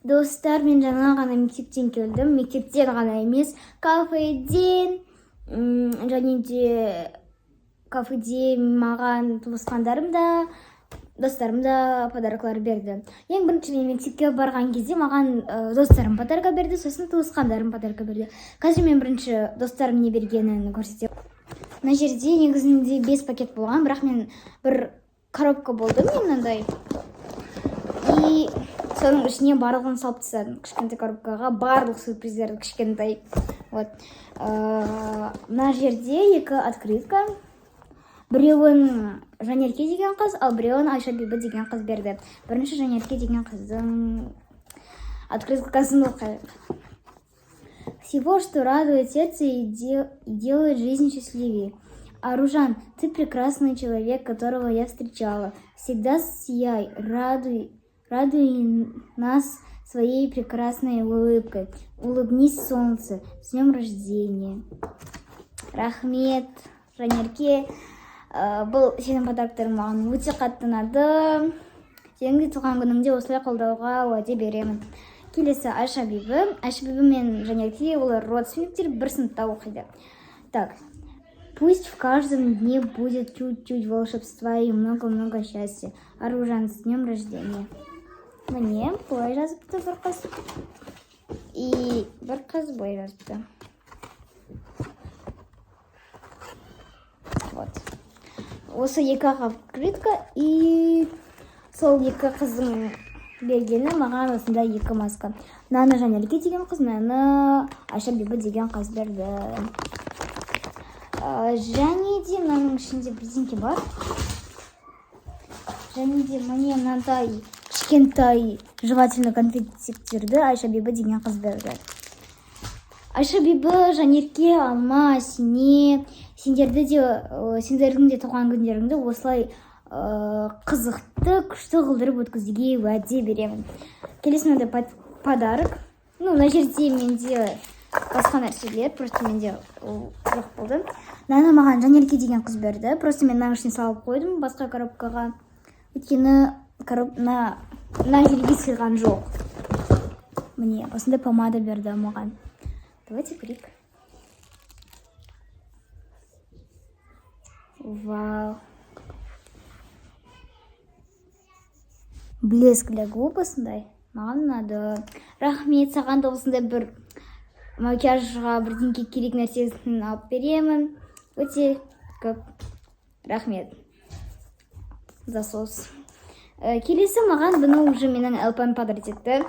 Достар, мен жаңа ғана мектептен келдім. Мектептен ғана емес, кафеден. Және де кафеде маған туысқандарым да, достарым да подаркалар берді. Ең бірінші мен мектепке барған кезде маған достарым подарка берді, сосын туысқандарым подарка берді. Қазір мен бірінші достарым не бергенін көрсетемін. Мына жерде негізінде бес пакет болған, бірақ мен бір коробка болды мен мынандай. И соның ішіне барлығын салып тастадым. Кішкентай коробкаға барлық сюрприздерді, кішкентай. Вот. Мына жерде екі открытка. Біреуін Жанерке деген қыз, ал біреуін Айша Бибі деген қыз берді. Бірінші Жанерке деген қыздың открыткасын оқайық. Всего, что радует сердце и делает жизнь счастливее. Аружан, ты прекрасный человек, которого я встречала. Всегда сияй, радуй, радуй нас своей прекрасной улыбкой. Улыбнись, солнце. С днем рождения. Рахмет, Жанерке. Бұл сенің подарктарың маған өте қатты ұнады. Сенің де туған күніңде осылай қолдауға уәде беремін. Келесі Айша Бибі. Айша Бибі мен Жанерке, олар родственниктер, бір сыныпта оқиды. Так, пусть в каждом дне будет чуть-чуть волшебства и много-много счастья. Аружан, с днем рождения. Міне, былай жазыпты бір қыз. И бір қыз былай жазыпты. Вот. Осы екі ақ открытка, и сол екі қыздың бергені маған осындай екі маска. Мынаны Жанерке деген қыз, мынаны Айша Бибі деген қыз берді. Және де мынаның ішінде бірдеңке бар. Және де міне, мынандай кішкентай жевательный конфетиктерді Айша Бибі деген қыз берді. Айша Бибі, Жанерке, Алма, Сине, сендерді де, сендердің де туған күндеріңді осылай қызықты, күшті қылдырып өткізуге уәде беремін. Келесі мынандай подарок. Ну, мына жерде менде басқа нәрселер, просто менде ол жоқ болды. Мынаны маған Жанерке деген қыз берді. Просто мен мынаның ішіне салып қойдым басқа коробкаға. Өйткені мына жерге сыйған жоқ. Міне, осындай помада берді маған. Давайте көрейік. Вау. Блеск для губ осындай. Маған ұнады. Рахмет, саған да осындай бір макияжға бірдеңке керек нәрсесін алып беремін. Өте көп рахмет. Засос. Келесі маған бұны уже менің ЛПм подарить етті.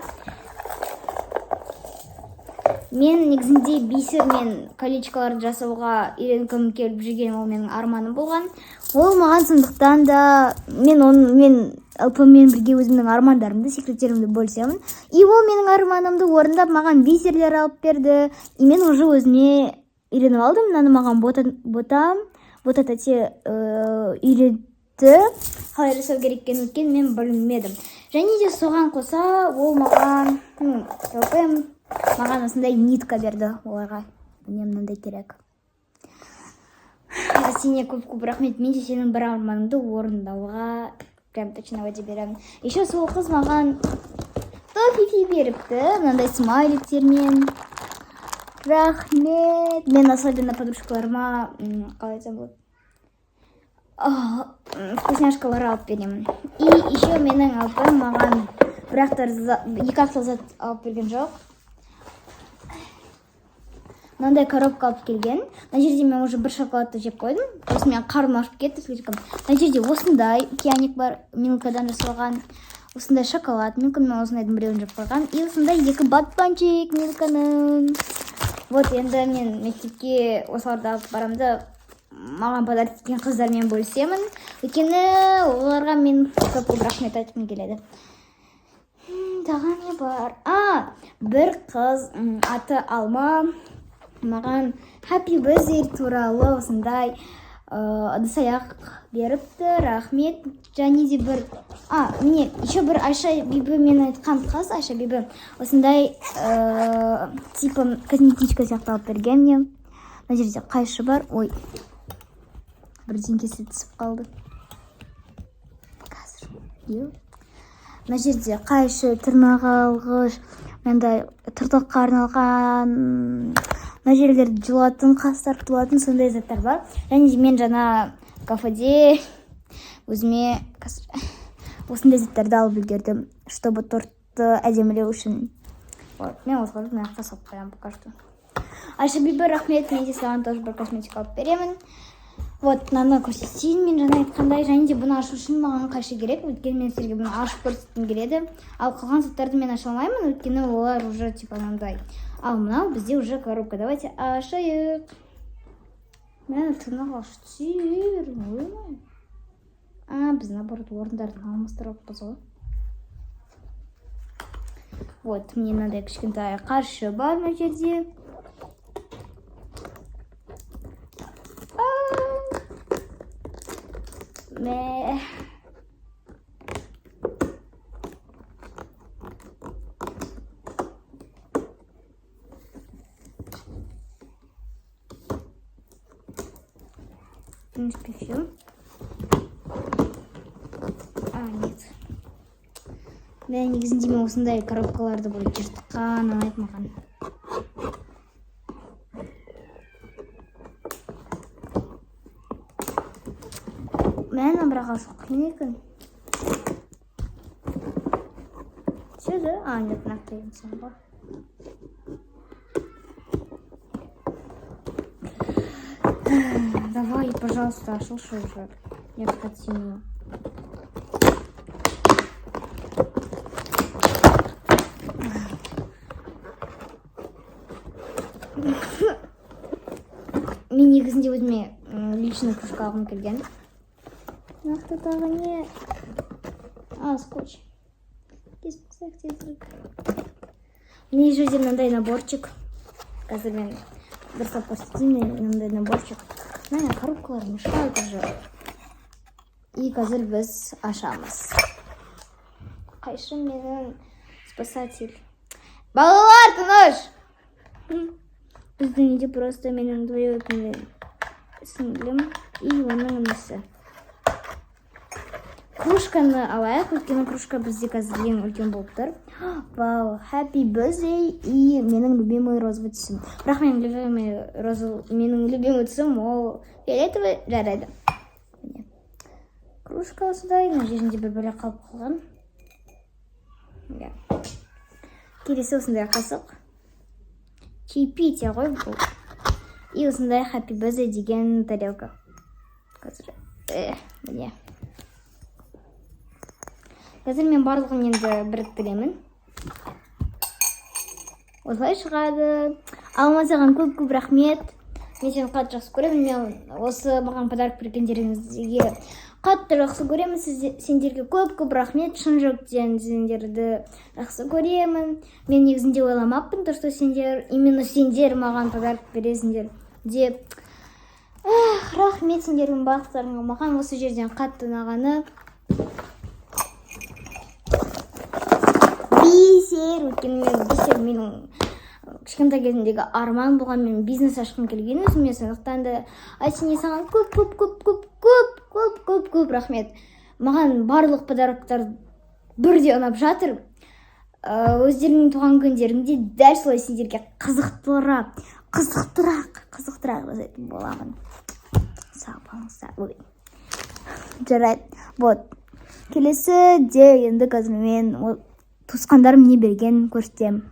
Мен негізінде бисер мен колечкаларды жасауға үйренгім келіп жүрген, ол менің арманым болған. Ол маған сондықтан да мен оны, мен ЛПмен бірге өзімнің армандарымды, секреттерімді бөлісемін. И ол менің арманымды орындап, маған бисерлер алып берді. И мен уже өзіме үйреніп алдым. Мынаны маған бота тәте үйретті қалай жасау керек екенін, өйткені мен білмедім. Және де соған қоса ол маған, ну, ЛПм маған осындай нитка берді оларға. Міне, мынандай керек. Сене көп көп рахмет. Мен де сенің бір арманыңды орындауға прям точно уәде беремін. Еще сол қыз маған тофифи беріпті, мынандай смайликтермен. Рахмет. Мен особенно подружкаларыма, қалай айтсам болады, вкусняшкалар алып беремін. И еще менің апам маған бірақ та екі ақ зат алып берген жоқ. Мынандай коробка алып келген. Мына жерде мен уже бір шоколадты жеп қойдым. Сосын мен қарным ашып кетті слишком. Мына жерде осындай пряник бар, Милкадан жасалған. Осындай шоколад Милка, мен осындайдың біреуін жеп қойған. И осындай екі батончик Милканың. Вот, енді мен мектепке осыларды алып барамын да, маған подарок еткен қыздармен бөлісемін. Өйткені оларға мен көп көп рахмет айтқым келеді. Тағы не бар? А, бір қыз, аты Алма, маған Happy Birthday туралы осындай ыдыс аяқ беріпті. Рахмет. Және де бір, а, міне, еще бір Айша Бибі, мен айтқан қыз Айша Бибі, осындай типа косметичка сияқты алып берген мне. Мына жерде қайшы бар. Ой, бірдеңкесі түсіп қалды. Қазір. Ю. Мына жерде қайшы, тырнақ алғыш, мынандай тырнаққа арналған, мына жерлерді жұлатын, қастарды жұлатын сондай заттар бар. Және де мен жаңа кафеде өзіме қазір осындай заттарды алып үлгердім, чтобы тортты әдемілеу үшін. Вот, мен осыларды мына жаққа салып қоямын пока что. Айша Бибі, рахмет, мен де саған тоже бір косметика алып беремін. Вот, мынаны көрсетейін, мен жаңа айтқандай. Және де бұны ашу үшін маған қайшы керек, өйткені мен сіздерге бұны ашып көрсеткім келеді. Ал қалған заттарды мен аша алмаймын, өйткені олар уже типа мынандай. Ал мынау бізде уже коробка. Давайте ашайық. Мә, тырнақ алғыш тер. Ой, а біз, наоборот, орындарын алмастырыппыз ғой. Вот, міне, мынандай кішкентай қайшы бар мына жерде. А, мә. В принципе, все. А, нет. Мә, негізінде мен осындай коробкаларды былай жыртқан ұнайды маған. Мә, мына бірақ ашу қиын екен. Все, да? А, нет, мына қиын ғой. Давай, пожалуйста, ашылшы уже. Я хотела. Мен негізінде өзіме личный кружка алғым келген. Нақты тағы не? А, скотч. Кесіп қысайық тезірек. Міне, жерде мынандай наборчик. Қазір мен дұрыстап көрсетейін. Міне, мынандай наборчик. Мына коробкалар мешают уже. И қазір біз ашамыз. Қайшы менің спасатель. Балалар, тыныш! Біздің үйде просто менің двоюродный сіңлім и оның інісі. Кружканы алайық, өйткені кружка бізде қазір ең үлкен болып тұр. Вау, happy birthday и менің любимый розовый түсім. Бірақ менің любимый түсім ол фиолетовый, жарайды. Міне. Кружка осындай, мына жерінде бір бөлек қалып қалған. Иә. Келесі осындай қасық. Чаепитие ғой бұл. И осындай happy birthday деген тарелка. Қазір, міне. Қазір мен барлығын енді біріктіремін. Осылай шығады. Алма, саған көп көп рахмет. Мен сені қатты жақсы көремін. Мен осы маған подарок бергендеріңізге қатты жақсы көремін. Сендерге көп көп рахмет. Шын жүректен сендерді жақсы көремін. Мен негізінде ойламаппын, то, что сендер, именно сендер маған подарок бересіңдер деп. Ах, рахмет сендердің барлықтарыңа. Маған осы жерден қатты ұнағаны бисер, өйткені мен бисер менің кішкентай кезімдегі арман болған, мен бизнес ашқым келген өзіме. Сондықтан да, Айсене, саған көп көп көп көп көп көп көп көп рахмет. Маған барлық подароктар бірде ұнап жатыр. Өздеріңнің туған күндеріңде дәл солай сендерге қызықтырақ, қызықтырақ, қызықтырақ жасайтын боламын. Сау болыңыздар. Ой, жарайды. Вот, келесі де енді қазір мен туысқандарым не бергенін көрсетемін.